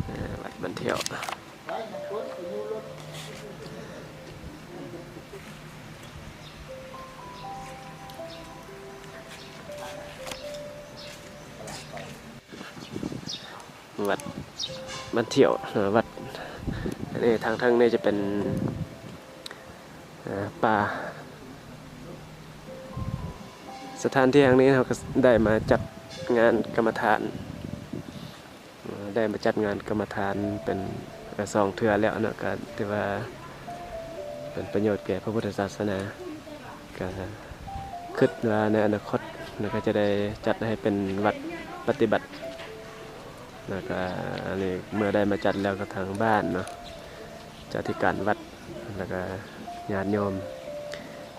ເອີ ວັດບ້ານຖ້ຽວ ວັດບ້ານຖ້ຽວ ເອີ ວັດ ອັນນີ້ທາງເທິງນີ້ຈະເປັນ ເອີ ປ່າ. ສະຖານທີ່ແຫ່ງນີ້ເຮົາກໍໄດ້ມາຈັດງານກຳມະຖານ ເອີ ໄດ້ມາຈັດງານກຳມະຖານເປັນ ເອີ ສອງເທື່ອແລ້ວເນາະ ກໍຖືວ່າເປັນປະໂຫຍດແກ່ພະພຸດທະສາສະໜາ ກໍຄິດວ່າໃນອະນາຄົດເນາະ ກໍຈະໄດ້ຈັດໃຫ້ເປັນວັດປະຕິບັດ ແລ້ວກໍອັນນີ້ເມື່ອໄດ້ມາຈັດແລ້ວ ກໍທາງບ້ານເນາະ ເຈົ້າອະທິການວັດ ແລ້ວກໍຍາດໂຍມ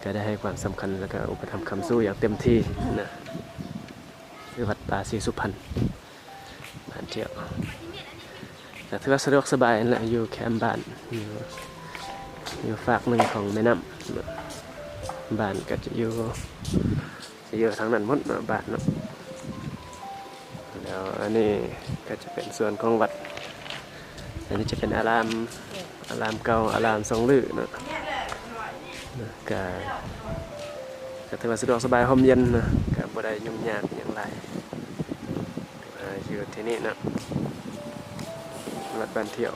ກໍໄດ້ໃຫ້ຄວາມສຳຄັນ ແລ້ວກໍອຸປະຖຳຄ້ຳຊູຢ່າງເຕັມທີ່ນະ. ຄືວັດປ່າສີສຸພັນ ບ້ານຖ້ຽວ ກໍຖືວ່າສະດວກສະບາຍຫັ້ນແຫຼະ ຢູ່ແຄມບ້ານ ຢູ່ ຢູ່ຟາກໜຶ່ງຂອງແມ່ນ້ຳ ບ້ານກໍຈະຢູ່ ຈະຢູ່ທາງນັ້ນໝົດເນາະ ບ້ານເນາະ. ແລ້ວອັນນີ້ກໍຈະເປັນສ່ວນຂອງວັດ ອັນນີ້ຈະເປັນອາລາມ ອາລາມເກົ່າ ອາລາມຊອງລື້ເນາະ ກະ ກະຖືວ່າສະດວກສະບາຍ ຮົ່ມເຢັນເນາະ ກະບໍ່ໄດ້ຫຍຸ້ງຍາກຫຍັງຫຼາຍ ເອີ ຢູ່ທີ່ນີ້ເນາະ ວັດບ້ານຖ້ຽວ.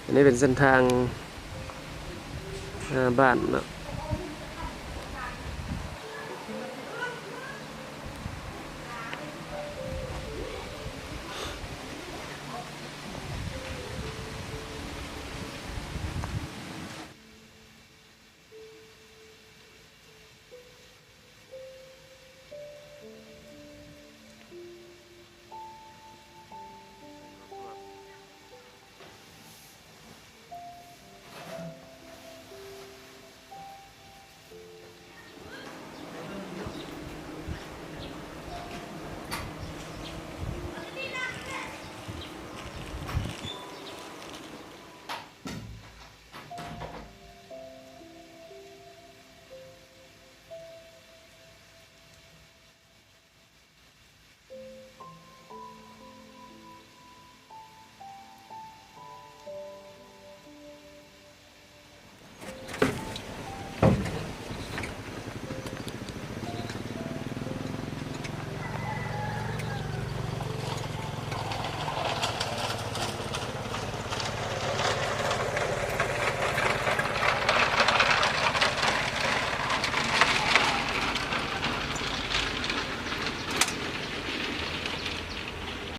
ອັນນີ້ເປັນເສັ້ນທາງ ເອີ ບ້ານເນາະ